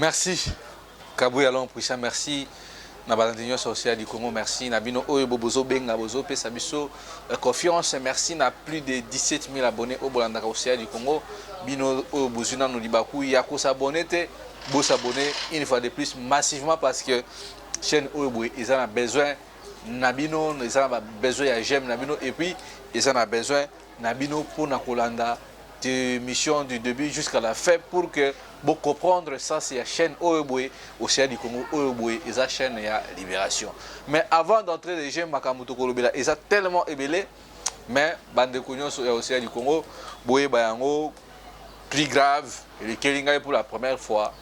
Merci Kabuya l'homme puissant, merci na balandi nyonso Océan du Congo, merci na bino oyo bo bozobenga, bozopesa biso confiance, merci na plus de 17 000 abonnés oyo bolandaka Océan du Congo. Bino oyo bozwi nanu libaku ya kosabonner te, bosabonner une fois de plus massivement, parce que chaîne oyo boye eza na besoin na bino, eza na besoin ya j'aime na bino, et puis eza na besoin na bino mpona kolanda de mission du début jusqu'à la fin pour que bo comprendre sens ya chaîne oyo boye Océan du Congo. Oyo boye eza chaîne ya libération. Mais avant d'entrer les jeux, makambo tokolobela eza tellement ebele, mais bandeko nyonso ya Océan du Congo, boyeba yango, plus grave elekeli ngai pour la première fois,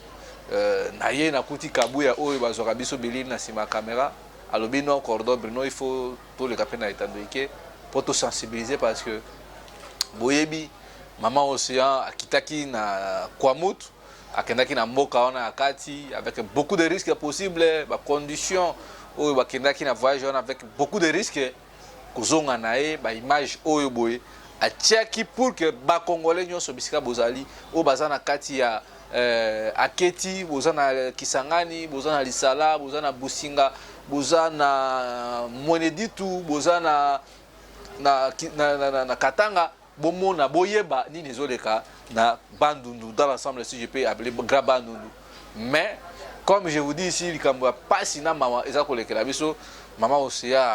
na ye nakuti Kabuya oyo bazwaka biso bilili na nsima ya caméra, alobi: "Non, cordon Bruno, il faut toleka mpe na etando eke mpo tosensibiliser", parce que boyebi mama Océan akitaki na Kwamut, akendaki na mboka wana ya kati avec beaucoup de risques possibles, bacondition oyo bakendaki na voyage wana avec beaucoup de risques. Kozonga na ye, baimage oyo boye atiaki pour que Bacongolais nyonso bisika bozali, oyo baza na kati ya Aketi, boza na Kisangani, boza na Lisala, boza na Businga, boza na Mweneditu, boza na Katanga, bomona, boyeba nini ezoleka na Bandundu dans l'ensemble, si je peux appeler grand Bandundu. Mais comme je vous dis ici, likambo ya pasi na mama eza kolekela biso, mama Océan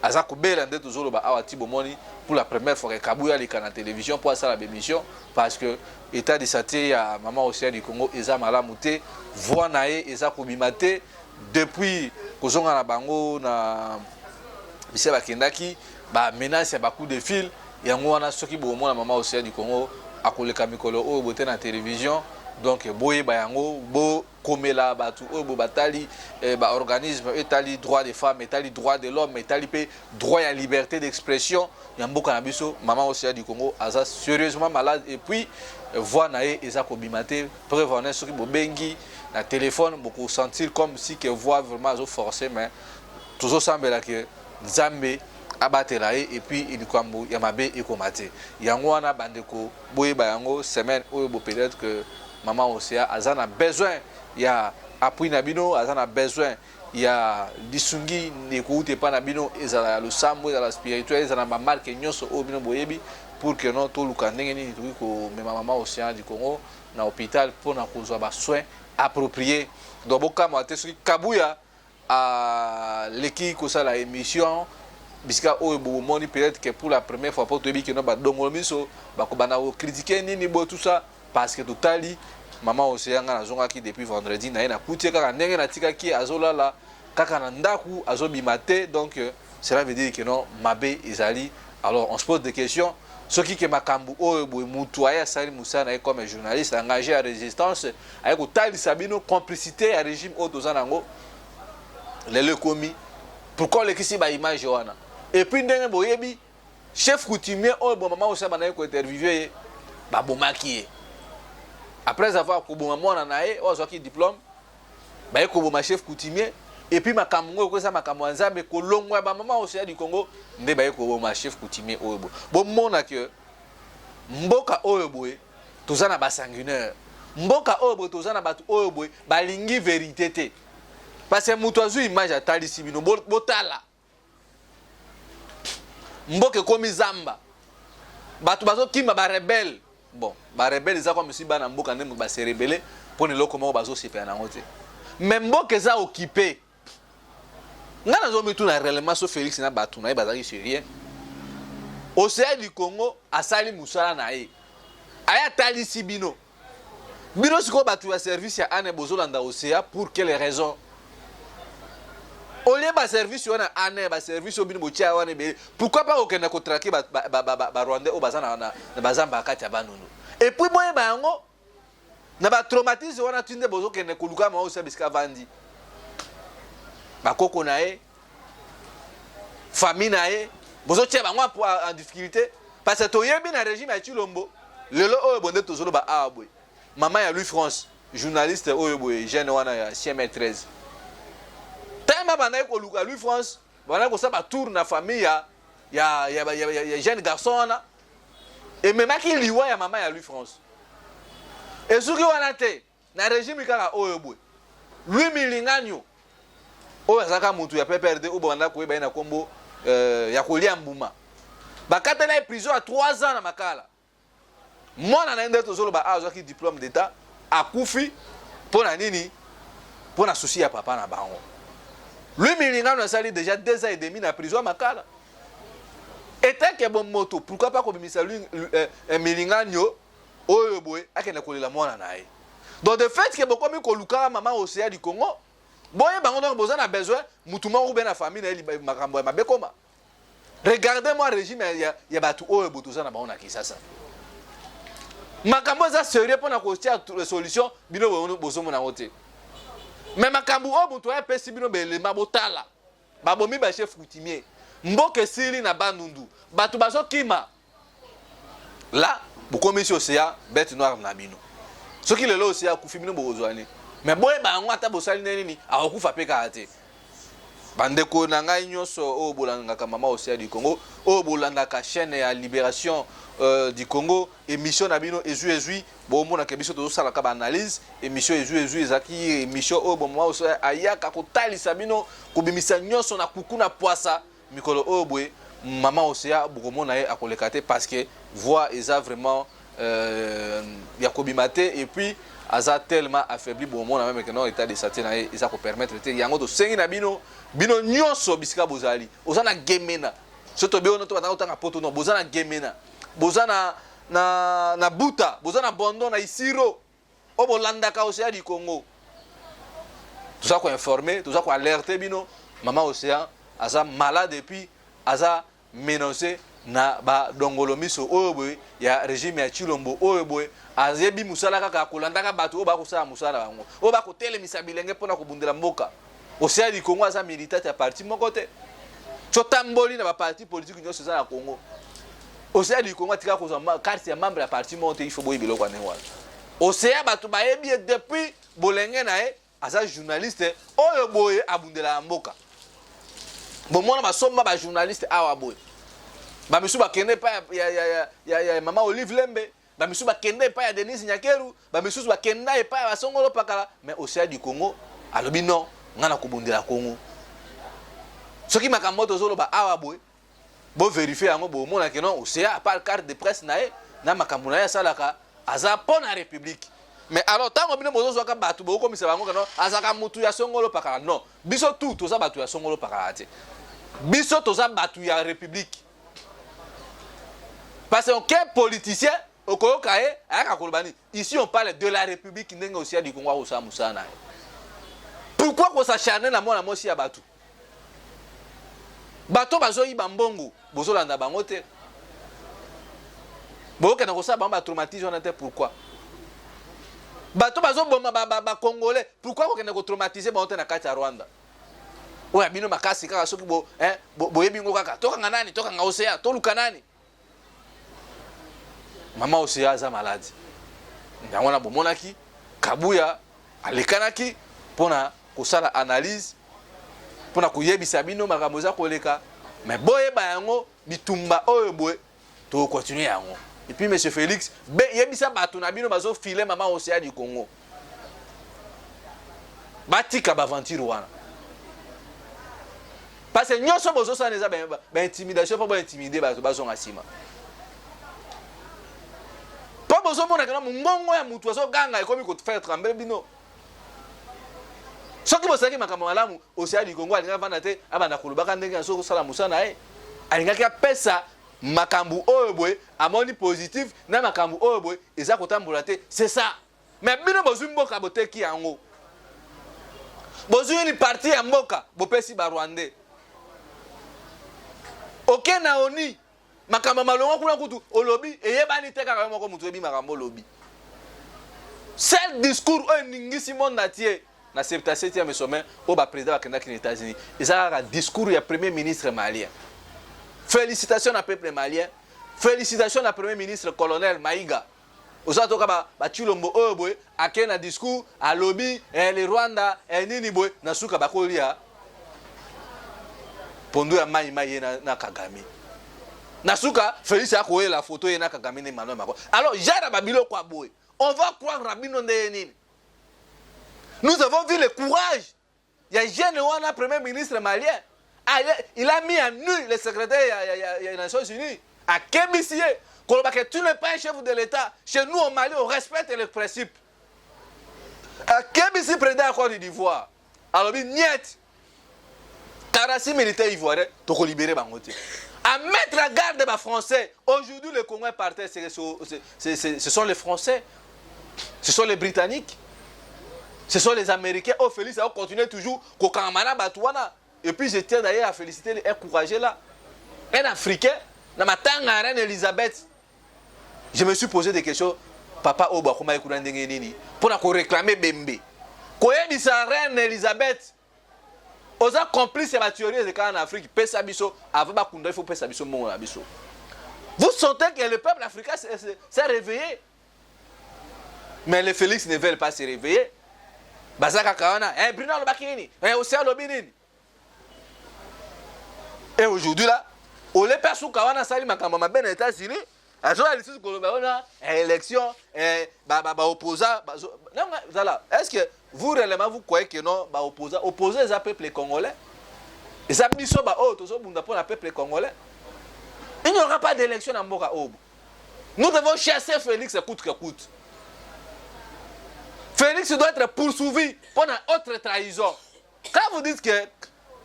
aza kobela. Nde tozoloba awa ti bomoni pour la première fois Kabuya aleka na télévision mpo asala bémission, parce que état de santé ya mama Océan du Congo eza malamu te, voix na ye eza kobima te depuis kozonga na bango na bisika bakendaki, bamenace ya bacoup de fil. Yango wana, soki bomona mama Océan du Congo akoleka mikolo oyo bote na télévision, donc boyeba yango, bokomela bato oyo bo batali baorganisme etali droit des femmes, etali droit de l'homme, etali mpe droit ya liberté d'expression ya mboka na biso. Mama Océan du Congo aza sérieusement malade et puis voix na ye eza kobima te. Preuve wana, soki bobengi na téléphone, bokosentir comme si que voix vraiment azoforcer. Mais tozosambela ke Nzambe abatela ye et puis likambo ya mabe ekoma te. Yango wana, bandeko, boyeba yango, semaine oyo bo peut-être que mama Océan aza na besoin ya appui na bino, aza na besoin ya lisungi ekouta epai na bino, ezala ya losambo, ezala spirituel, ezala na bamarke nyonso oyo bino boyebi, pour que non toluka ndenge nini tokoki komema mama Océan du Congo na hôpital mpona kozwa basoin approprié. Donc bokamwa te soki Kabuya aleki kosala émission bisika oyo bomoni peut-être que pour la première fois, po toyebi keno badongolo miso bakobanda kocritiquer nini boye, tout ça, parce que totali mama Océan, nga nazongaki depuis vendredi na ye, nakuti ye kaka ndenge natikaki ye, azolala kaka na ndako, azobima te. Donc cela veut dire que non, mabe ezali. Alors on se pose des questions, soki ke makambo oyo boye, mutu aye asali mosala na ye comme journaliste engagé ya résistance, aye kotalisa bino complicité ya régime oyo toza nango lelo ekomi, pourquoi olekisi baimage wana? Et puis ndenge boyebi, chef coutumier oyo bo mama Océan bandaki kointerviewer ye, babomaki ye après avoir koboma mwana na ye oyo azwaki diplôme. Baye koboma chef coutumier et puis makambo ngo ekoza makambo ya Nzambe, kolongwa ya bamama Océan du Congo nde baye koboma chef coutumier oyo boye. Bomona ke mboka oyo boye toza na basanguinaire, mboka oyo boye toza na bato oyo boye balingi vérité te, parce que moto azwi image atalisi bino, botala, mboka ekomi zamba, bato bazokima, barebelles. Bon, barebelles eza comme si bana mboka nde base rebeller mpo na eloko moko bazosepela nango te, mais mboka eza occupé. Ngai nazomituna réellement, so Félix na bato na ye bazalaki sérieux, Océan du Congo asali mosala na ye, aye atalisi bino. Bino sikoyo bato ya service ya ANR bozolanda Océan pour quelle raison? Olie baservice wana ANR, baservice oyo bino botia wana ebele, pourquoi pas kokende kotraquer Barwandais oyo baza na bazamba ya kati ya Bandundu? Et puis boyeba yango, na batraumatisme wana ti nde bozokende koluka mama Océan bisika vandi, bakoko na ye, famille na ye, bozotia bango en difficulté, parce que toyebi na régime ya Tshilombo lelo oyo bonde tozoloba awa boye, mama ya Louis France, journaliste oyo boye, jeune wana ya CMR 13, tellement bandaki koluka Louis France, bandaki kosala batour na famille ya jeune garçon wana, ememaki liwa ya mama ya Louis France. Esuki wana te. Na régime kaka oyo boye, Louis Milinganyo oyo azalaka mutu ya PPRD, oyo bobanda koyeba ye na nkombo ya kolia mbuma, bakatela ye prison ya 3 ans na Makala. Mwana na ye nde tozoloba azwaki diplôme d'état, akufi mpo na nini? Mpo na souci ya papa na bango. Louis Milingano asali déjà 2 ans et demi na prison ya Makala. Etake bomoto, pourquoi pas kobimisa Louis Milinganyo oyo boye akende kolela mwana na ye? Donc de fait que bokomi kolukaka mama Océan du Congo, boye bango, donc boza na besoin mutu moko be na famille na ye makambo ya mabe koma. Regardez-moi régime ya bato oyo boye toza na bango na Kinshasa. Makambo eza sérieux mpona kotia solution, bino bozomona yango te. Mais makambo oyo moto oyo apesi bino belema, botala, babomi bachef coutumier, mboka esili na Bandundu, bato bazokima la, bokomisi Océan bête noire na bino. Soki lelo Océan akufi, bino bokozwa nini? Mais boyeba yango, ata bosali nde nini, akokufa mpe kaka te. Bandeko na ngai nyonso oyo bolandaka mama Océan du Congo, oyo bolandaka chaîne ya Libération du Congo, émission na bino Ezwi Ezwi, bomonaka biso tozosalaka baanalyse. Émission Ezwi Ezwi ezalaki émission oyo bomama Océan ayaka kotalisa bino, kobimisa nyonso na kuku na poisa. Mikolo oyo boye, mama Océan bokomona ye akoleka te, parce que voix eza vraiment ya kobima te, et puis aza tellement affaibli. Bomona même que non, état de santé na ye eza kopermettre te. Yango tosengi na bino, bino nyonso bisika bozali, oza na Gemena, so tobe ono to batanga kotanga poto, non, boza na Gemena, boza na Buta, boza na Bondo, na Isiro, oyo bolandaka Océan du Congo, toza koinformer, toza koalerter bino: mama Océan aza malade, et puis aza menacé na badongolo miso oyo boye ya régime ya Chilombo. Oyo boye ayebi mosala kaka kolandaka bato oyo bakosala mosala na bango, oyo bakotelemisa bilenge mpona kobundela mboka. Océan du Congo aza militante ya parti moko te. Totamboli na baparti politique nyonso eza na Congo, Océan du Congo atika kozwa carte ya membre ya parti moko te. Il faut boyebi eloko ya ndenge wana. Océan, bato bayebi ye depuis bolenge na ye, aza journaliste oyo boye abundelaka mboka. Bomona basomba bajournaliste awa boye, bamisu bakende epai ya mama Olive Lembe, bamisusu bakende epai ya Denise Nyakeru, bamisusu bakenda epai ya basongolo pakala. Mais Océan du Congo alobi: non, ngai na kobundela Congo. Soki makambo oyo tozoloba awa boye, bovérifier yango, bomona ke non, Océan, à part carte de presse na ye na makambo na ye asalaka, aza mpo na république. Mais alors, ntango bino bozozwaka bato, bokokomisa bango ke non, azalaka mutu ya songolo pakala, non, biso tu toza bato ya songolo pakala te, biso toza bato ya république. Parce que aucun politicien okoyoka ye ayaka koloba nini. Ici on parle de la république. Ndenge Océan du Congo akosala mosala na ye, pourquoi kos'acharner na mwana mwasi ya bato? Bato bazoyiba mbongo, bozolanda bango te, bokende kosala bango batraumatisme wana te. Pourquoi bato bazoboma bacongolais, pourquoi kokende kotraumatiser bango te na kati ya Rwanda? Oyo ya bino makasi kaka soki boyebi ngo kaka tokanga nani, tokanga Océan, toluka nani. Mama Océan aza malade, yango wana bomonaki Kabuya alekanaki mpona kosala analyse, mpona koyebisa bino makambo eza koleka. Mais boyeba yango, bitumba oyo boye tokontinue yango. Et puis monsieur Félix, yebisa bato na bino bazofile mama Océan du Congo, batika baventure wana, parce que nyonso bozosala eza baintimidation mpo bointimider bato bazonga nsima, mpo bozomona kana mongongo ya motu azoganga ekomi kofaire trembler bino. Soki bosalaki makambo malamu, Océan du Congo alingaki avanda te, abanda kolobaka ndenge na soki kosala mosala na ye, alingaki apesa makambo oyo boye amoni positif na makambo oyo boye eza kotambola te. C'est ça. Mais bino bozwi mboka, boteki yango, bozwi une partie ya mboka, bopesi barwandais. Oke na oni makambo malongo kuna kutu olobi eyebani te, kaka yo moko motu oyebi makambo olobi. Seul discours oyo eningisi monde entier na 77e sommet oyo baprésident bakendaki na États-Unis eza kaka discours ya premier ministre malien. Félicitation na peuple malien, félicitation na premier ministre colonel Maïga. Oza toka bachilombo oyo boye ake na discours, alobi le Rwanda nini boye, na suka bakolia pondu ya mai mai ye na Kagame. Na suka Félix akoyela photo ye na Kagame na Emmanuel Macron. Alors genre babiloko ya boye, on va croire na bino ndenge nini? Nous avons vu le courage ya jeune wana, premier ministre malien. Il a mis à nu le secrétaire des Nations Unies. Akebisi ye koloba que tu n'es pas un chef de l'État. Chez nous au Mali, on respecte les principes. Akebisi président ya Côte d'Ivoire, alobi niet, 46 militaires ivoiriens tokolibérer bango te. À mettre à garde bafrançais. Aujourd'hui, le Congo est par terre, ce sont les Français, ce sont les Britanniques, ce sont les Américains. Oh, Félix a continué toujours kokangama na bato wana. Et puis je tiens d'ailleurs à féliciter un courageux là, un Africain, na matanga ya reine Elisabeth. Je me suis posé des questions: papa oyo bakomaki kuna ndenge nini mpona koréclamer bembe, koyebisa reine Elisabeth, oza complice ya batuerie ezekaka na Afrique, pesa biso avant bakunda, il faut pesa biso mbongo na biso. Vous sentez que le peuple africain s'est réveillé, mais les Félix ne veulent pas se réveiller. Baza kaka wana, eh, Bruno alobaki nini, eh, osi alobi nini. Et aujourd'hui là, ole mpe asuka wana, asali makambo mabe na États-Unis, azoya lisusu koloba wana élection, baopposant. Zala, est ce que vous, réellement, vous croyez que non, baopposant, opposant eza peuple congolais, eza biso baoyo tozobunda mpo na peuple congolais? Il n'y aura pas d'élection na mboka oyo. Nous devons chasser Félix coûte que coûte. Félix doit être poursuivi pour une autre trahison. Quand vous dites que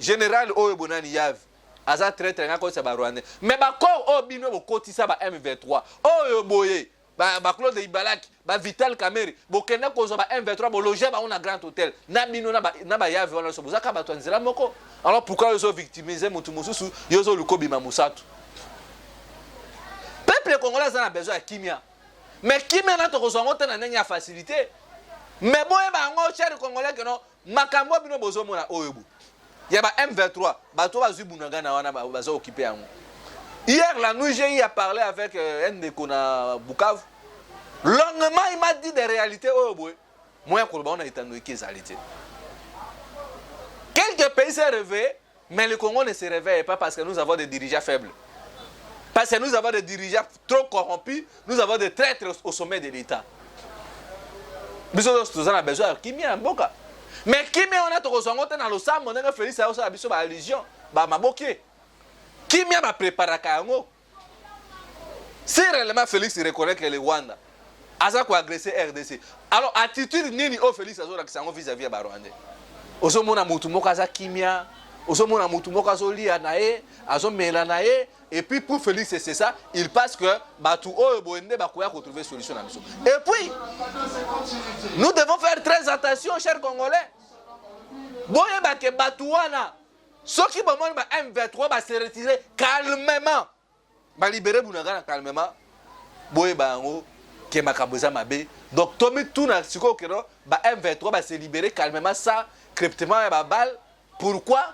général oyo bonani Yave aza traître, nga kotisa barwandais, mais bacorps oyo bino bokotisa, ba M23 oyo boye, baclaude Ibalaki, bavital Kamerhe, bokende kozwa ba M23, bologe bango na Grand Hôtel na bino na bayave wana nyonso, bozaka bato ya nzela moko. Alors pourquoi yo ozovictimiser motu mosusu, yo ozoluka obima mosatu? Peuple congolais aza na besoin ya kimia, mais kimia na tokozwa yango te na ndenge ya facilité. Mais boyeba yango, cher congolais, que non, makambo bino bozomona oyo bo ya ba M23, bato bazwi Bunagana wana, baza occupé yango. Hier la nuit, j'ai eu à parler avec un ndeko na Bukavu longuement. Il m'a dit des réalités oyo boye moya koloba wana etando eki ezali te. Quelques pays s'est réveillé, mais le Congo ne se réveille pas parce que nous avons des dirigeants faibles, parce que nous avons des dirigeants trop corrompus, nous avons des traîtres au sommet de l'État. Biso nyonso toza na besoin ya kimia na mboka, mais kimia wana tokozwa yango te na losambo ndenge Félix ayosala biso baallusion bamaboke. Kimia bapreparaka yango. Si réellement Félix reconnaît que le Rwanda aza koagresser RDC, alors attitude nini oyo Félix azolakisa yango vis-à-vis ya barwandais? Ozomona mutu moko aza kimia, ozomona mutu moko azolia na ye, azomela na ye. Et puis pour Félix, c'est ça, il pense que bato oyo boye nde bakoya kotrouver solution na biso. Et puis nous devons faire très attention, chers Congolais. Boyeba ke bato wana, soki bomoni ba M23 base retirer calmement, balibérer Bunagana calmement, boyeba yango ke makambo eza mabe. Donc tomituna sikoyo keno ba M23 base libérer calmement, sans crépitement ya baballes, pourquoi?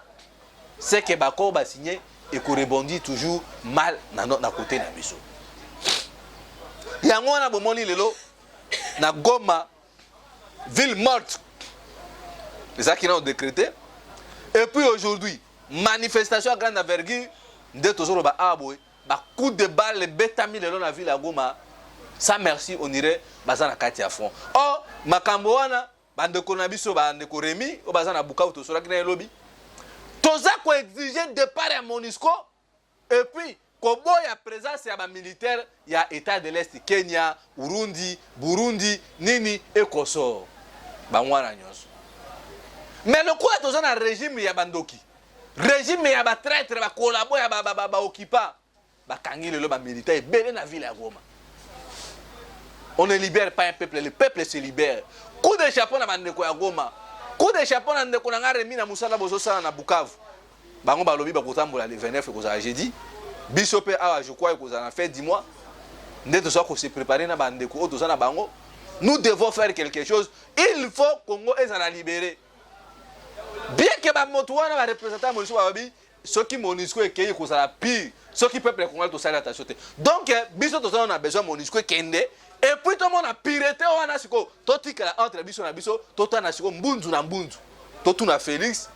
C'est que baaccord basigné ekorebondir toujours mal na côté na biso. Yango wana bomoni lelo na Goma, ville morte ezalaki nano décrété. Et puis aujourd'hui, manifestation ya grande envergure nde tozoloba awa boye, bacoup de balle ebetami lelo na ville ya Goma sans merci, on dirait baza na kati ya front. Or makambo wana, bandeko na biso, bandeko Remi oyo baza na Bukavu, tosolaki na elobi, toza koexiger départ ya MONUSCO et puis koboya présence ya bamilitaire ya état de l'Est, Kenya, Urundi, Burundi, nini ekosor, bango wana nyonso. Mais lokola toza na régime ya bandoki, régime ya batraître, bacollabo ya baoccupant, bakangi lelo bamilitaire ebele na ville ya Goma. On ne libère pas un peuple, le peuple se libère. Coup de chapeau na bandeko ya Goma, coup de chapeau na ndeko na nga Remi na mosala bozosala na Bukavu. Bango balobi bakotambola le 29, ekozala jeudi. Biso mpe awa, je crois ekozala na fin du mois nde toza kose préparer na bandeko oyo toza na bango. Nous devons faire quelque chose. Il faut Congo ezala libéré, bien que bamoto wana bareprésentant ya MONUSCO balobi soki MONUSCO ekei, ekozala pire soki peuple congolais tosali attention te. Donc biso toza na besoin MONUSCO ekende et puis tomona pureté wana. Sikoyo totikala entre biso na biso, totana sikoyo mbunzu na mbunzu, totuna Félix.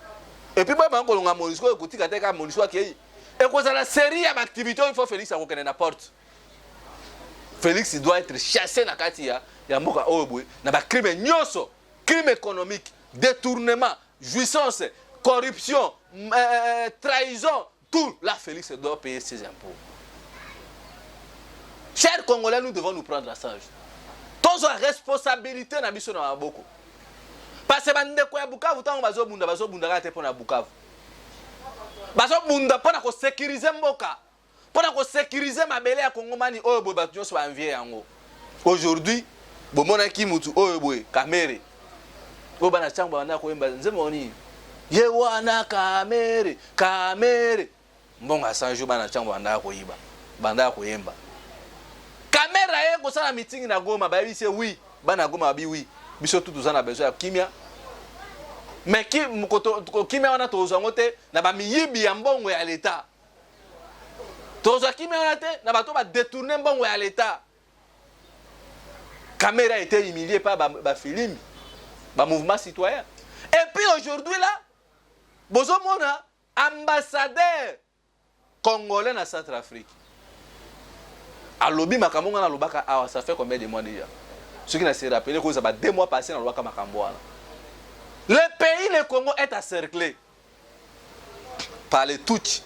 Et puis boyebanga kolonga MONUSCO ekotika te kaka MONUSCO akei, ekozala série ya baactivité oyo il faut Félix akokende na porte. Félix doit être chassé na kati ya mboka oyo boye na bacrime nyonso, crime économique. Détournement, jouissance, corruption, trahison, tout là, Félix doit payer ses impôts. Chers Congolais, nous devons nous prendre la sage. Tozwa responsabilité na biso na maboko. Parce que bandeko ya Bukavu ntango bazobunda, bazobundaka te mpo na Bukavu. Bazobunda mpo na kosécuriser mboka, mpo na kosécuriser mabele ya Kongomani oyo boye bato nyonso baenvier yango. Aujourd'hui, bomonaki mutu oyo boye Kamerhe, oyo bana ntango babanda koyemba nzembo nini, ye wana Kamerhe, Kamerhe, mbongo ya 100 jours, bana ntango bandaka koyiba, bandaka koyemba. Kamerhe aye kosala meeting na Goma, bayebisi ye oui, bana Goma babi oui, biso tu toza na besoin ya kimia, mais kimia wana tozwa yango te na bamiyibi ya mbongo ya leta, tozwa kimia wana te na bato badétourner mbongo ya leta. Kamerhe a été humilié par bafilimbi, bamouvement citoyen. Et puis aujourd'hui là, bozomona ambassadeur congolais na Centrafrique alobi makambo nga nalobaka awa. Ça fait combien de mois déjà? Soki na se rappeler, koza ba 2 mois passé, nalobaka makambo wana. Le pays, le Congo, est encerclé par les Tutsis,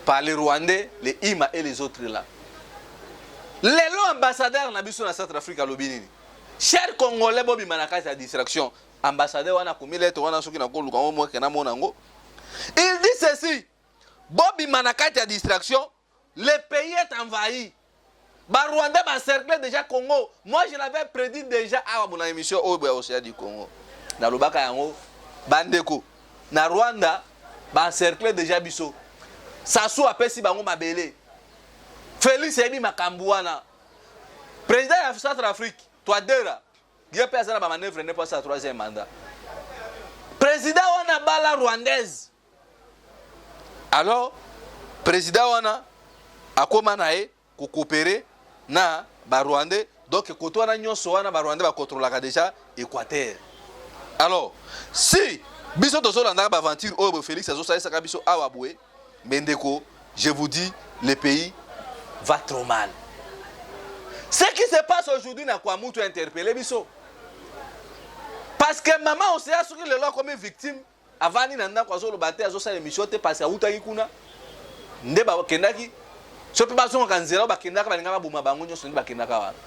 par les Rwandais, les Hima et les autres là. Lelo ambassadeur na biso na Centrafrique alobi nini? Cher Congolais, bobima na kati ya distraction. Ambassadeur wana akomi lettre wana, soki nakoluka ngo moke namona yango. Il dit ceci: bobima na kati ya distraction, le pays est envahi, Barwandais baencerclé déjà Congo. Moi, je l'avais prédit déjà awa bona émission oyo boya Océan du Congo, nalobaka yango. Bandeko na Rwanda baencerclé déjà biso. Sassou apesi bango mabele. Félix ayebi makambo wana. Président ya Centrafrique Touadéra, ye mpe aza na bamanœuvre nde mpo asala troisième mandat. Président wana bala Rwandaise. Alors président wana akóma na ye kocoopérer na Barwandais. Donc koto wana nyonso wana, Barwandais bakontrolaka déjà Équateur. Alors si biso tozolandaka baaventure oyo boye Félix azosalisaka biso awa boye, mais ndeko, je vous dis, le pays va trop mal. Ce qui se passe aujourd'hui na Kwamouth interpellé biso, parce que mama Océan, soki lelo akomi victime, avandi na ndako, azoloba te, azosala émission te, parce que awutaki kuna nde bakendaki. So mpe bazongaka nzela oyo bakendaka, balingaka baboma bango nyonso. Nde bakendaka wana,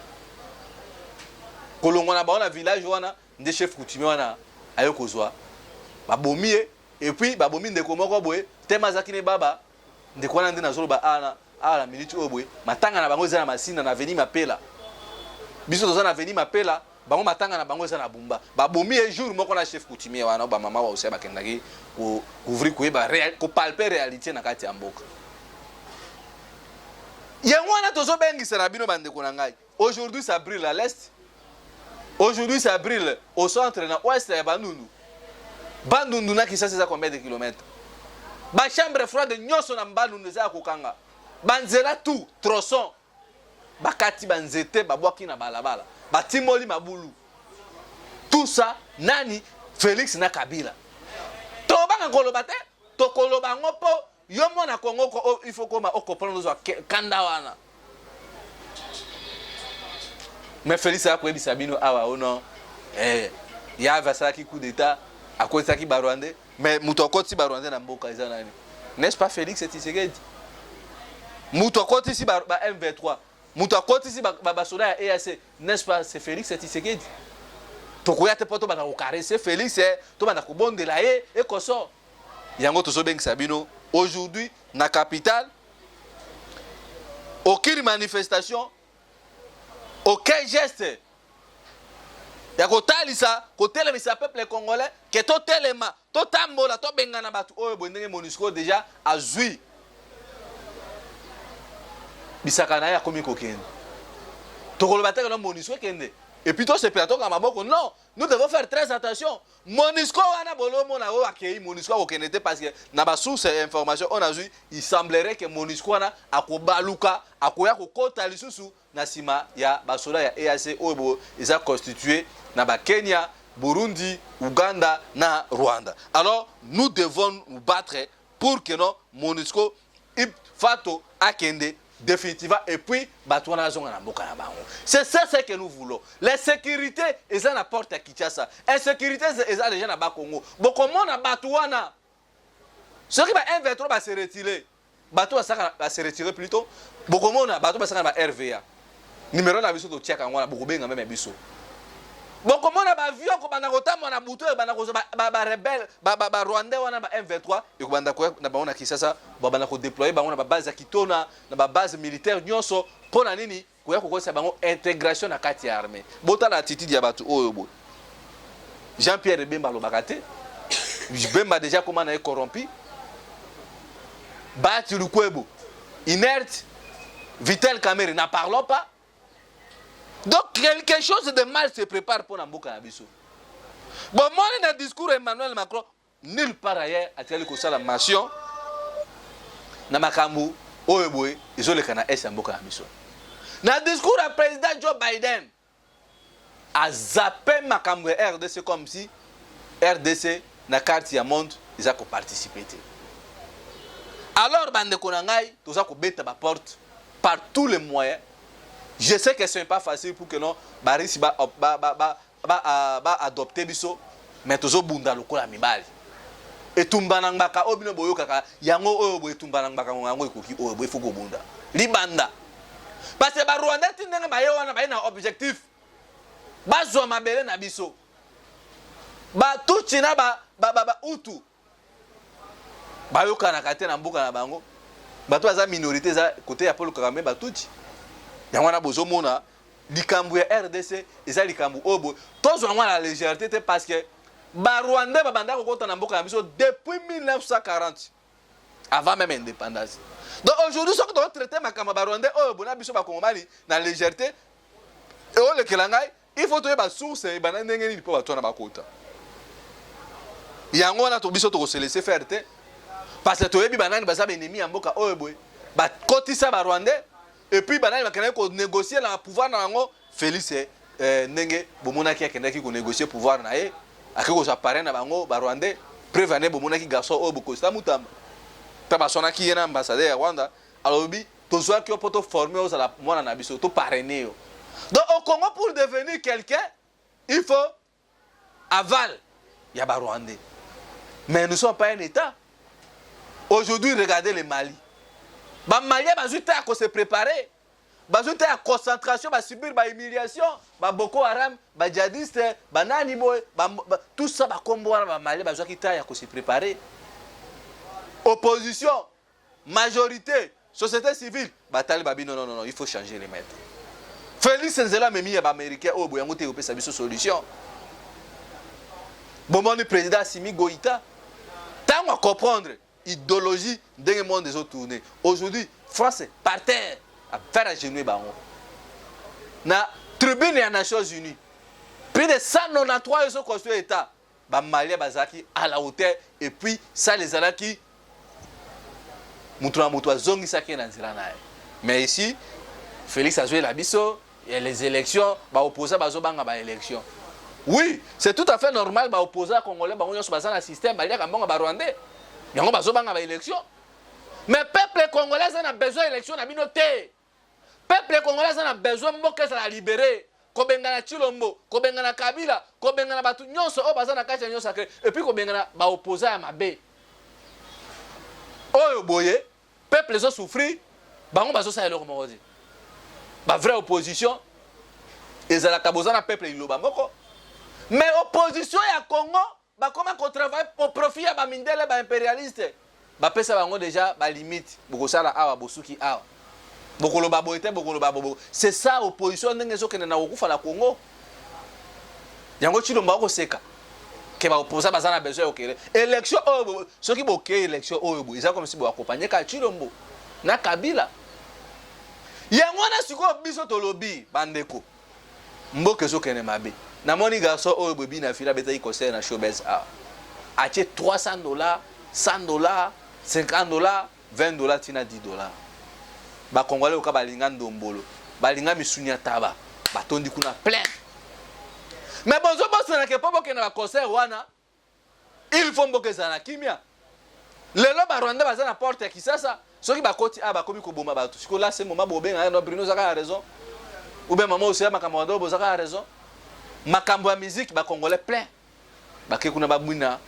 kolongwa na bango na village wana, nde chef coutumier wana aye kozwa, babomi ye. Et puis babomi ndeko moko boye tema azalaki ne baba ndeko wana. Nde nazoloba awa awa na minute oyo boye, matanga na bango eza na Masina, na avenue Mapela. Biso toza na avenue Mapela, bango matanga na bango eza na Bumba. Babomi ye jour moko na chef coutumier wana. Bamama baosia bakendaki kocouvrir, koyeba, kopalper réalité na kati ya mboka. Yango wana tozobengisa na bino, bandeko na ngai. Aujourd'hui ça brûle à l'est, aujourd'hui ça brûle au centre, na ouest ya Bandundu. Bandundu na Kinshasa eza combien de kilomètres? Bachambre froide nyonso na Bandundu eza ya kokanga, banzela tout tronçon bakati banzete, babwaki na balabala, batimoli mabulu. Tout ça nani? Félix na Kabila. Tobanga koloba te, tokoloba yango mpo yo mwana Kongo, il faut koma ocomprendre, ozwa kanda wana. Mais Félix aya koyebisa bino awa ono yave asalaki coup d'état, akotisaki Barwandais. Mais moto akotisi Barwandais na mboka eza nani? N'est-ce pas Félix Tshisekedi? Moto akotisi ba M23, moto akotisi basoda ya EAC, n'est-ce pas c'est Félix Tshisekedi? Tokoya te mpo tobanda kocaresser Félix, tobanda kobondela ye ekoso. Yango tozobengisa bino aujourd'hui na capitale, aucune manifestation, aucun geste ya kotalisa, kotelemisa peuple congolais ke totelema, totambola, tobengana bato oyo boye. Ndenge MONUSCO déjà azwi bisaka na ye, akomi kokende, tokoloba te keno MONUSCO ekende et puis tosepela, tokanga maboko. Non, nous devons faire très attention. MONUSCO wana bolomona oyo akei, MONUSCO akokende te, parce que na basource ya information oyo nazwi, il semblerait que MONUSCO wana akobaluka, akoya kokota lisusu na nsima ya basoda ya EAC oyo bo eza constitué na Bakenya, Burundi, Uganda na Rwanda. Alors nous devons nous battre pour que non, MONUSCO fato akende. définitivement, et puis bato wana bazonga na mboka na bango. C'est ça ce que nous voulons. La sécurité eza na porte ya Kinshasa, insécurité eza déjà na Bakongo. Bokomona bato wana, soki ba M23 ba se retirer, bato basaka ba se retirer plutôt, bokomona bato basaka na ba RVA, numéro na biso totiaka yango wana, bokobenga même biso. Bokomona baavion kobanda kotambola na butu, ebanda kozwa barebelles, barwandais wana ba M23, ekobanda koya na bango na Kinshasa, babanda kodéployer bango na babase ya Kitona, na babase militaire nyonso. Mpo na nini? Koya kokolisa bango intégration na kati ya armée. Botala attitude ya bato oyo boye. Jean Pierre Bemba alobaka te. Bemba déjà koma na ye corrompu. Bahati Lukwebo inerte. Vital Kamerhe, n'en parlons pas. Donc quelque chose de mal se prépare mpo na mboka na biso. Bomoni na discours Emmanuel Macron, nulle part ailleurs atikali kosala mention na makambo oyo boye ezoleka na est ya mboka na biso. Na discours ya président Joe Biden, azape makambo ya RDC comme si RDC na carte ya monde eza koparticiper te. Alors bandeko na ngai, toza kobeta baporte par tous les moyens. Je sais que ce n'est pas facile pour que non barisi ba, ba, ba, ba, ba, ba adopter biso, mais tozobunda lokola mibali. Etumba na ngbaka oyo bino boyokaka yango, oyo boye etumba na ngbaka yango ekoki, oyo boye faut kobunda libanda, parce que barwandais ti ndenge baye wana, baye na objectif bazwa mabele na biso. Batutsi na bahutu bayokanaka te na mboka na bango. Bato baza minorité eza côté ya Paul Kagame, batutsi. Yango wana bozomona likambo ya RDC eza likambo oyo boye tozwa yango na légèreté te, parce que barwandais babanda kokota na mboka na biso depuis 1940, avant même indépendance. Donc aujourd'hui, soki totraite makambo ya barwandais oyo bona biso bakongomani na légèreté, eolekela ngai. Il faut toyeba source ebanda ndenge nini mpo bato wana bakota. Yango wana to biso tokose laisser faire te, parce que toyebi banani baza baennemi ya mboka oyo boye bakotisa barwandais, et puis banani bakendaki konégocier na pouvoir na yango. Félix, ndenge bomonaki akendaki konégocier pouvoir na ye, ake kozwa parrain na bango barwandais. Preuve ane, bomonaki garçon oyo Bokosita Mutamba mpe baswanaki ye na ambassadeur ya Rwanda, alobi: "Tozwaki yo mpo toforme, ozala mwana na biso, toparraine yo." Donc au Congo, pour devenir quelqu'un, il faut aval ya barwandais. Mais nous sommes pas un État aujourd'hui. Regardez le Mali. Bamalien bazwi te ya kose préparer, bazwi te ya concentration, basubir bahumiliation, baboko Haram, badjihadiste, banani boye, tout ça, bakombo wana. Bamalien bazwaki te ya kose préparer. Opposition, majorité, société civile batali babi: "Non, non, non, il faut changer les maîtres." Félix nzela amemi ya baaméricain oyo boye, yango te ekopesa biso solution. Bomoni président Assimi Goïta, ntango acomprendre idéologie, ndenge monde ezotourne aujourd'hui, France par terre, afaire agenouiller bango na tribune ya Nations Unies. Plus de 193 ezoconstruire État. Bamalien bazalaki à la hauteur, et puis sale ezalaki, moto na moto azongisaki ye na nzela na ye. Mais ici, Félix azwela biso les élections, baopposant bazobanga baélection. Oui, c'est tout à fait normal. Baopposant congolais bango nyonso baza na système, baliaka mbongo barwandais, yango bazobanga baélection. Mais peuple congolais aza na besoin élection na bino te. Peuple congolais aza na besoin mboka ezala libéré, kobengana Tshilombo, kobengana Kabila, kobengana bato nyonso oyo baza na kati ya nyonso sacré, et puis kobengana baopposant ya mabe oyo boye. Peuple ezosouffrir, bango bazosala eloko moko te. Bavrai opposition ezalaka boza na peuple liloba moko. Mais opposition ya Congo bakoma kotravaille au profit ya bamindele, baimpérialiste. Bapesa bango déjà balimite: bokosala awa, bosuki awa, bokoloba boye te, bokoloba bobo. C'est ça opposition, ndenge ezokende na kokufa na Congo. Yango Tshilombo akoseka ke baopposant baza na besoin ya kokende élection oyo. Soki bokei élection oyo boye, eza comme si boaccompagne kaka Tshilombo na Kabila. Yango wana sikoyo biso tolobi: bandeko, mboka ezokende mabe. Namoni garçon oyo boye bina fili abetaki concert na Showbuzz awa, atie 300 $, 100 $, 50 $, 20 $, ntina 10 $. Bakongolais oka balinga ndombolo, balinga misuni ya taba, batondi kuna plein. Mais bozobosanake mpo bokende baconcert wana, il faut mboka ezala na kimia. Lelo barwandais baza na porte ya Kisasa. Soki bakoti awa bakomi koboma bato, sikoyo là ce moment bobenga no Bruno ozaka na raison ou bien maman Oseya makambo ya dobo ozaka na raison. Makambo ya musique ba congolais plein bake kuna babwina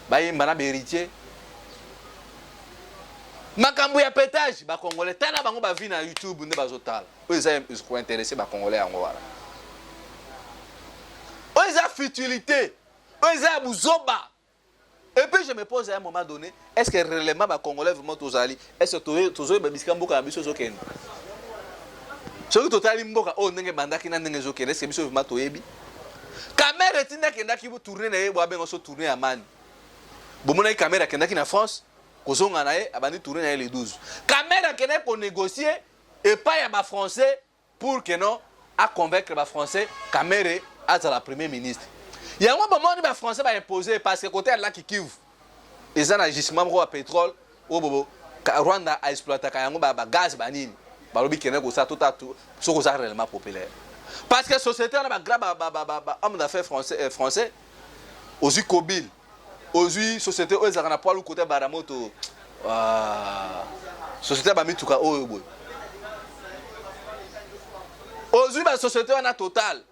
bayemba na ba héritier. Makambo ya petage ba congolais tala bango ba vie na YouTube nde bazotala. Oyo eza ko intéresser ba congolais yango wana. Oyo eza futilité, oyo eza ya buzoba. Et puis je me pose à un moment donné, est-ce que réellement ba congolais vraiment tozali, est-ce que tozoyeba bisika mboka na biso ezokende? Soki totali mboka oyo ndenge ebandaki na ndenge ezokende, est-ce que biso vraiment toyebi? Kamerhe etinda akendaki tournée na ye, boabenga so tournée ya mani. Bomonaki Kamerhe akendaki na France, kozonga na ye abandi tournée na ye le 12. Kamerhe akendaki konégocier epai ya ba français pour que non a convaincre ba français Kamerhe azala premier ministre. Yango bomoni ba français ba imposer parce que côté ya lac Kivu eza na gisement moko ya pétrole oyo bobo Rwanda a exploitaka yango ba, ba gaz ba nini balobi kende kosala tota soki oza réellement populaire parce que société wana ba grand ba, ba, ba, ba, ba homme d'affaires français, euh, français ozwi Kobil ozwi société oyo ezalaka na poids lourd côté Baramoto uh, société ya bamituka oyo boye ozwi basociété wana total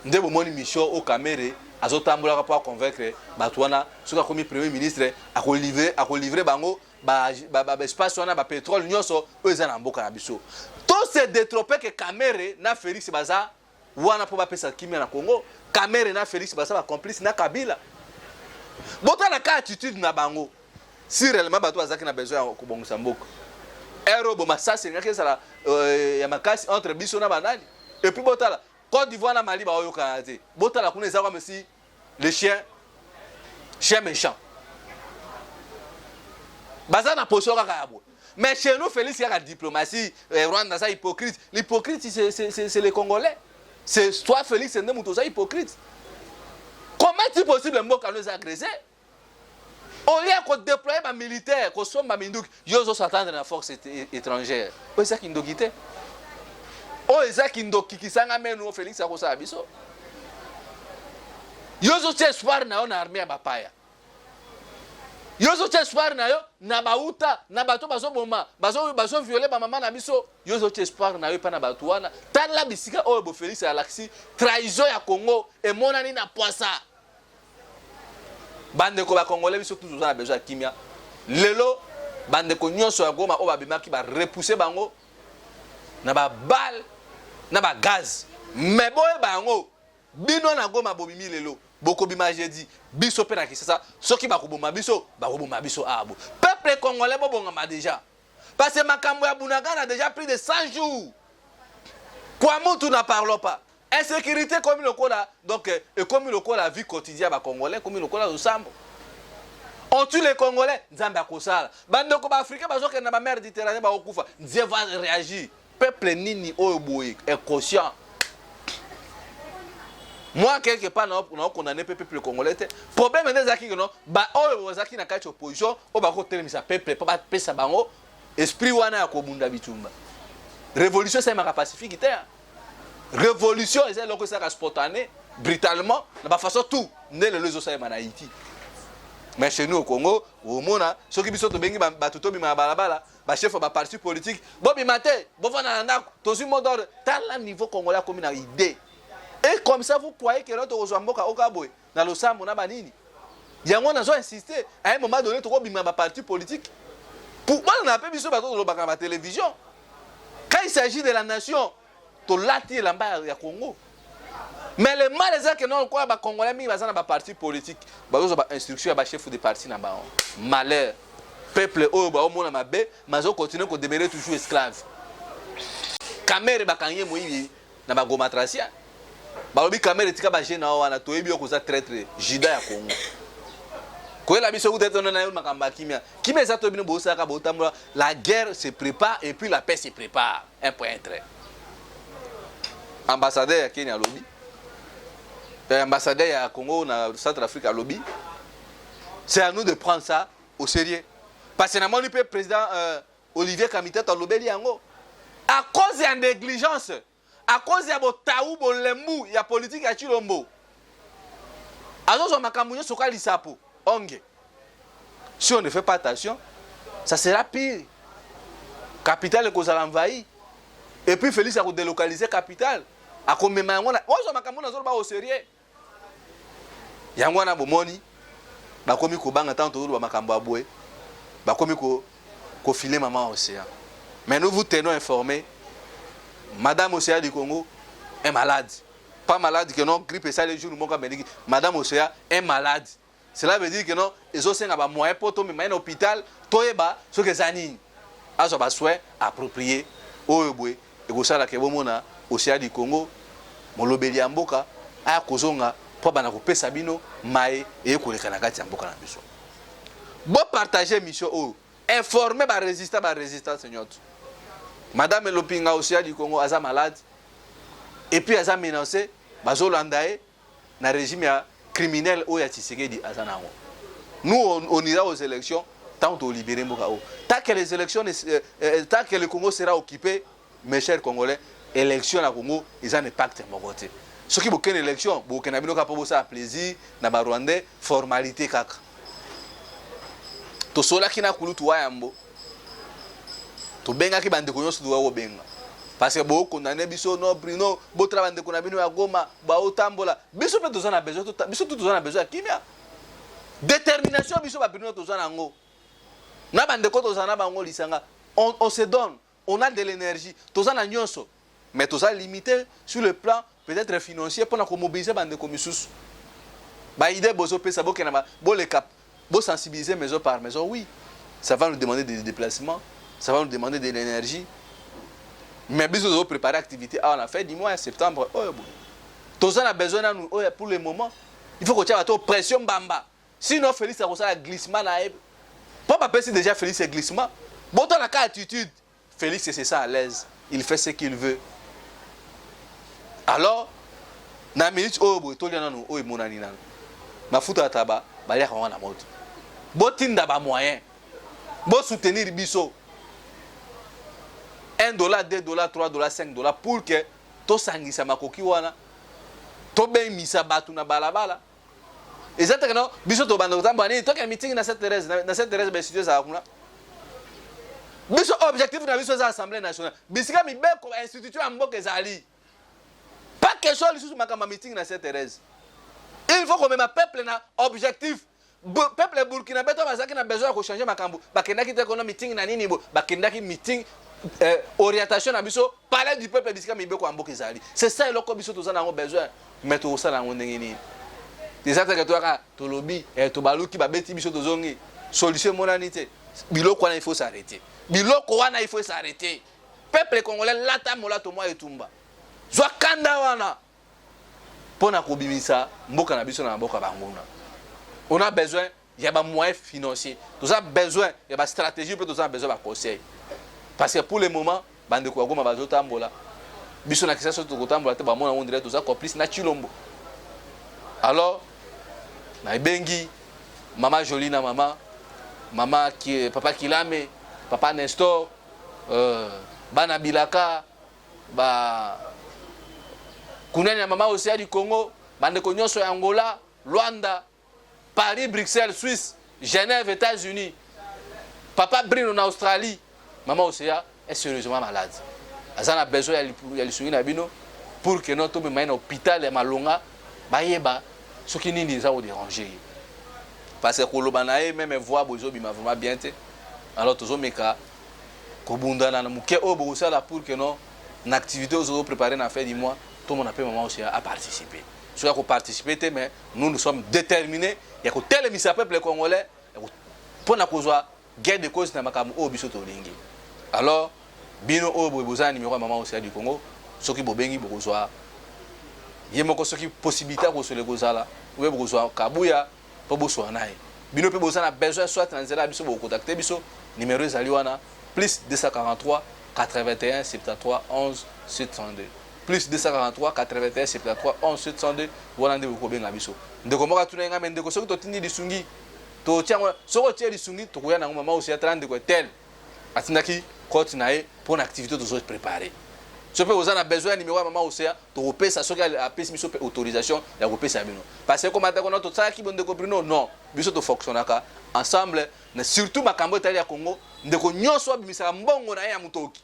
nde bomoni mission oyo Kamerhe azotambolaka mpo aconvaincre bato wana soki akomi premier ministre akolivre akolivre bango baespace ba, ba, wana bapétrole nyonso oyo eza na mboka na biso. To se détrompe ke Kamerhe na Félix baza wana mpo bapesa kimia na Congo. Kamerhe na Félix baza bacomplice na Kabila. Botala ka attitude na bango. Si réellement bato bazalaki na besoin ya kobongisa mboka, ere oyo bomasasi elingaki ezala euh, ya makasi entre biso na banani. Et puis botala Côte d'Ivoire na Mali baoyokana te. Botala kuna eza comme si le chien chien méchant baza na position kaka ya boye. Mais chez nous, Félix kaka diplomatie, eh, Rwanda aza hypocrite. L'hypocrite, c'est les Congolais. C'est toi Félix nde moto oza hypocrite. Comment est-il possible mboka no eza agressé, au lieu ya kodéployer bamilitaire, kosomba minduki, yo ozos'attendre na force étrangère? Oyo eza kindoki te? Oyo eza kindoki kisanga menu oyo Félix akosala biso. Yo ozotia espoir na yo na armée ya bapaya, yo ozotia espoir na yo na bauta na bato bazoboma, bazovioler bamama na biso. Yo ozotia espoir na yo epai na bato wana. Tala bisika oyo bo Félix alakisi trahison ya Congo emonani na poisa. Bandeko bacongolais, biso tous toza na besoin ya kimia. Lelo bandeko nyonso ya Goma oyo babimaki, barepousse bango na babale na bagaz. Mais boyeba yango, bino na Goma bobimi lelo, bokobima jeudi. Biso mpe na Kinshasa, soki bakoboma biso, bakoboma biso. Abo peuple congolais, bobongama déjà parce que makambo ya Bunagana, déjà plus de 100 jours. Kwa mutu n'en parlons pas. Insécurité ekomi lokola, donc ekomi lokola vie quotidienne ya bacongolais, ekomi lokola losambo. On tue les Congolais, Nzambe akosala. Bandeko baafricain bazokende na bamer Méditerranée, bakokufa, Dieu va réagir. Peuple nini oyo boye inconscient? Moi, quelque part, naokondamner mpe peuple congolais te. Problème nde ezalaki keno baoyo bazalaki na kati ya opposition oyo bakotelemisa peuple mpo bapesa bango esprit wana ya kobunda bitumba. Révolution esalemaka pacifique te. Révolution eza eloko esalaka spontané, brutalement, na bafaçon tout nde lelo ezosalema na Haïti. Mais chez nous au Congo, omona soki biso tobengi bato tobima na balabala, bachef ya baparti politique, bobima te, bovanda na ndako, tozwi mot d'ordre. Tala niveau congolais akomi na idée. Et comme ça, vous croyez que tokozwa mboka oka boye na losambo na banini? Yango nazo insister, à un moment donné tokobima baparti politique pour bana na mpe biso bato tolobaka na batélévision. Quand il s'agit de la nation, tolati elamba ya Congo. Mais le mal eza ke non, lokola bacongolais mingi baza na baparti politique, bazozwa bainstruction ya bachef de parti na bango. Malheur, peuple oyo baomona mabe, bazocontinue kodemeurer toujours esclave. Kamerhe, bakangi ye moyibi na bagomatracien. Balobi: "Kamerhe, etika baje na yo wana, toyebi yo koza traître, juda ya Congo." Koyela biso kuta ete na yo makambo ya kimia. Kimia eza to bino bosalaka botambola. La guerre se prépare et puis la paix se prépare, un point un trait. Ambassadeur ya Kenya alobi, ambassadeur ya Congo na Centre Afrique alobi: c'est à nous de prendre ça au sérieux. Parce que namoni mpe président Olivier Kamitato alobeli yango. À cause ya négligence, à cause ya botau bolembu ya politique ya Tshilombo, azozwa makambo nyonso ka lisapo onge. Si on ne fait pas attention, Ça sera pire. Capitale ekozala envahi. Et puis Félix akodélocaliser capitale. Akomema yango na ozwa makambo nazoloba au sérieux. Yango wana bomoni bakomi kobanga ntango tozoloba makambo ya boye, bakomi kofiler mama Océan. Mais nous vous tenons informés, Madame Océan du Congo est malade. Pas malade que non grippe esali jour moko ameliki. Madame Océan est malade. Cela veut dire que non, ezosenga bamoyen mpo tomema ye na hôpital, toyeba soki eza nini, azwa basoin approprié. Oyo boye ekosalaka bomona Océan du Congo, molobeli ya mboka, aya kozonga mpo bana kopesa bino maye eye koleka na kati ya mboka na biso. Bopartage émission oyo, informe barésistant, barésistance nyonso. Madame Elopinga Océan du Congo aza malade et puis aza menacé, bazolanda ye na régime ya criminel oyo ya Tshisekedi aza nango. Nous, on ira aux élections tant tolibérer mboka oyo. Tant que les élections tant que le Congo sera occupé, mes chers Congolais, élection na Congo eza na impact moko te. Soki bokende élection, bokende bino kaka mpo bosala plaisir na Barwandais, formalité kaka. Tosolaki na kulutu wa yambo, tobengaki bandeko nyonso toka kobenga, parce que bokondane biso no Bruno, botala bandeko na bino ya Goma baotambola. Biso mpe toza na besoin, biso tu toza na besoin ya kimia. Détermination biso babruno toza na yango na bandeko, tozala na bango lisanga. On se donne, on a de l'énergie, toza na nyonso, mais toza limité sur le plan peut-être financier mpona komobiliser bandeko misusu. Baidées bozopesa, bokenda, boleka, bosensibiliser maison par maison. Oui, ça va nous demander des déplacements, ça va nous demander de l'énergie, mais biso tozopréparer activité awa na fin du mois ya septembre oyo. Boye toza na besoin nanu oyo. Pour le moment, il faut kotia bato pression mbamba, sinon Félix akosala glissement na ye, mpo bapesi déjà Félix glissement. Botalaka attitude Félix, c'est ça, à l'aise, il fait ce qu'il veut. Alors na minute oyo boye, tolia nanu oyo emonani nanu mafuta ya taba, baliaka yango na moto. Botinda bamoyen, bosoutenir biso 1 dollar, 2 dollar, 3 dollar, 5 dollar, pour que tosangisa makoki wana, tobengisa bato na balabala. Eza teke no biso tobanda kotambola nini, tokende meeting na Sainte Thérèse. Na Sainte Thérèse, bainstitut ezala kuna. Biso, objectif na biso eza Assemblée nationale, bisika mibeko, institution ya mboka ezali. Pas question lisusu makambo ya meeting na Sainte Thérèse. Il faut komema peuple na objectif. Peuple burkinabé to bazalaki na besoin ya kochanger makambo, bakendaki te kono meeting na nini bo, bakendaki meeting orientation na biso, palais du peuple, bisika mibeko ya mboka ezali. C'est ça eloko biso toza na yango besoin. Mais tokosala yango ndenge nini? Eza teke toyaka, tolobi, tobaluki, babeti biso, tozongi, solution emonani te. Biloko wana, il faut s'arrêter. Biloko wana, il faut s'arrêter. Peuple congolais, lata molato mwa etumba, zwa kanda wana mpo na kobimisa mboka na biso na mboka banguna. On a besoin ya bamoyens financiers, toza besoin ya bastratégie, mpe toza na besoin baconseil, parce que pour le moment bandeko ya Goma bazotambola. Biso na Kinshasa tokotambola te, bamona on dirait toza complice na Tshilombo. Alors nayebengi mama Jolie na mama ki, papa Kilame, papa Nestor, bana bilaka ba kunani ya mama Océan du Congo, bandeko nyonso ya Angola, Luanda, Paris, Bruxelles, Suisse, Genève, États-Unis, papa Brino na Australie. Mama Océan est sérieusement malade, aza na besoin ya lisungi na bino pour que no tomema ye na hôpital ya malonga, bayeba soki nini eza kodéranger ye, parce que koloba na ye, même voix boye ezobima vraiment bien te. Alors tozomeka kobundana na moke oyo bokosala pour que no na activité oyo tozopréparer na fin du mois, tomona mpe mama Océan aparticiper. Soki akoparticiper te, mais nous, nous sommes déterminés ya kotelemisa peuple congolais mpo na kozwa gain de cause na makambo oyo biso tolingi. Alors bino oyo boye boza na numéro ya mama Océan du Congo, soki bobengi, bokozwa ye moko. Soki possibilité ya kosola ekozala, oye bokozwa Kabuya mpo boswa na ye. Bino mpe boza na besoin, soit na nzela ya biso, bokocontacter biso, numéro ezali wana: plus 243 81 73 11 702, plus 243 81 73 11 702. Wana nde bokobenga biso. Ndeko moko atuna ngai: "Me ndeko, soki totindi lisungi, totia yango?" Soki otie lisungi, tokoya nango. Mama osi atala, ndeko etel atindaki cote na ye mpo na activité tozopréparer. So mpe oza na besoin ya numéro ya mama Océan, tokopesa soki apesi biso mpe autorisation ya kopesa bino, parce que komata kona tosalaki bo ndeko Bruno. Non, biso tofonctionnaka ensemble. Na surtout makambo etali ya Congo, ndeko nyonso abimisaka mbongo na ye ya motoki,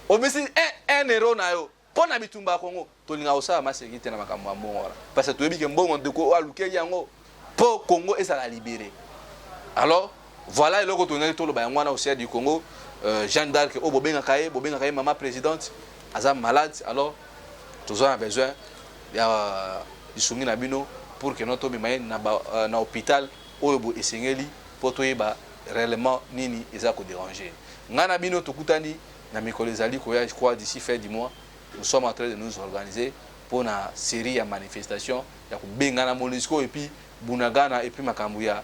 obimisi 1 euro na yo mpo na bitumba ya Congo, tolingaka kosala maseki te na makambo ya mbongo wana, parce que toyebi ke mbongo ndeko oyo alukeli yango mpo Congo ezala libéré. Alors voilà, eloko tolingaki toloba yango wana. Océan du Congo, Jeanne d'Arc oyo bobengaka ye mama présidente, aza malade. Alors toza na besoin ya lisungi na bino pour que no tobima ye na hôpital oyo bo esengeli, mpo toyeba réellement nini eza kodéranger. Ngai na bino tokutani na mikolo ezali koya. Je crois d'ici fin du mois, nous sommes en train de nous organiser pour na série ya manifestation ya kobengana MONUSCO et puis Bunagana et puis makambo ya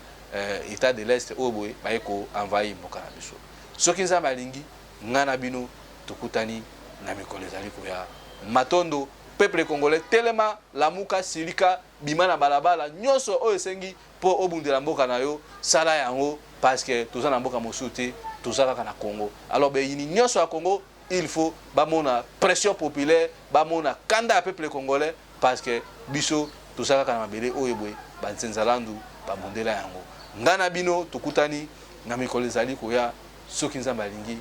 état de l'Est oyo boye baye koenvahir mboka na biso. Soki Nzambe alingi, ngai na bino tokutani na mikolo ezali koya. Matondo. Peuple congolais, telema, lamuka, silika, bima na balabala. Nyonso oyo esengi mpo obundela mboka na yo, sala yango, parce que toza na mboka mosusu te, toza kaka na Congo. Alors beyini nyonso ya Congo, il faut bamona pression populaire, bamona kanda ya peuple congolais, parce que biso toza kaka na mabele oyo boye banzenzalandu babundela yango. Ngai na bino tokutani na mikolo ezali koya, soki Nzambe alingi.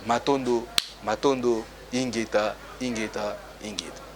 Matondo, matondo, ingeta, ingeta, ingeta.